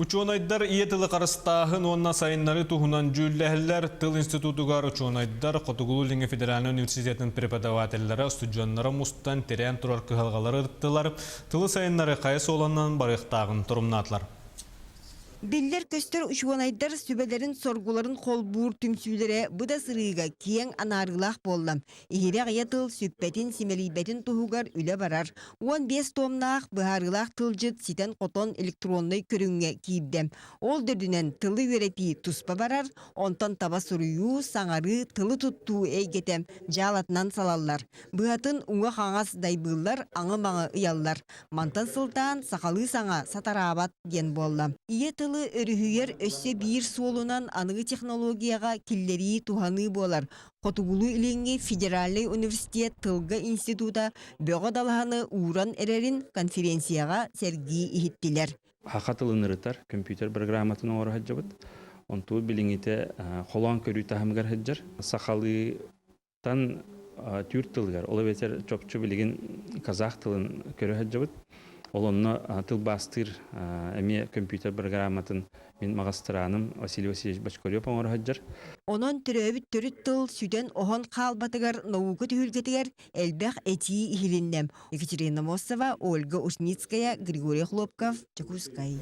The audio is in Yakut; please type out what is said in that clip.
Учуонайдар ийэ тылы харыстааһын уонна сайыннарыы туһунан дьүүллэһэллэр. Тыл институтугар учуонайдар Хотугулуу-Илиҥҥи федеральнай университетын преподавателлэрэ устудьуоннара мустан тирээн турар кыһалҕалары ырыттылар, тылы сайыннарыы хайа суоланан барыахтааҕын торумнаатылар. Биллэр-көстөр учуонайдар сүбэлэрин-соргуларын холбуур түмсүүлэрэ бу да сырыыга киэҥ анаарыылаах буолла. Иһирэх ийэ тыл сүппэтин, симэлийбэтин туһугар үлэ барар. 15 туомнаах быһаарыылаах тылдьыт ситэн-хотон электроннай көрүҥҥэ киирдэ. Ол төрдүнэн тылы үөрэтии туспа барар, онтон таба суруйуу, саҥарыы, тылы туттуу эйгэтэ дьаалатынан салаллар. Быһатын уҥа-хаҥас дайбыыллар, аҥы-маҥы ыйаллар. Мантан сылтаан сахалыы саҥа сатараабат диэн буолла. Ийэ тылы өрүһүйэр өссө биир суолунан аныгы технологияҕа киллэрии туһаныы буолар. Хотугулуу-Илиҥҥи федеральнай университет тылга института бөҕө далаһаны ууран эрэрин конференцияҕа сэргии иһиттилэр. Саха тылын ырытар компьютер программатын оҥоро сылдьабыт. Онту билиҥҥитэ холоон көрүү таһымыгар сылдьар. Сахалыытан түүр тылыгар, ол эбэтэр чопчу билигин казах тылын көрө сылдьабыт. Ол онно тылбаастыыр эмиэ компьютер программатын мин маҕастырааным Василий Васильевич Бочкарев оҥоро сылдьар. Онон төрөөбүт төрүт тыл сүтэн-оһон хаалбатыгар наука түһүлгэтигэр элбэх этии иһилиннэ. Екатерина Мосова, Ольга Ушницкая, Григорий Хлопков, Дьокуускай.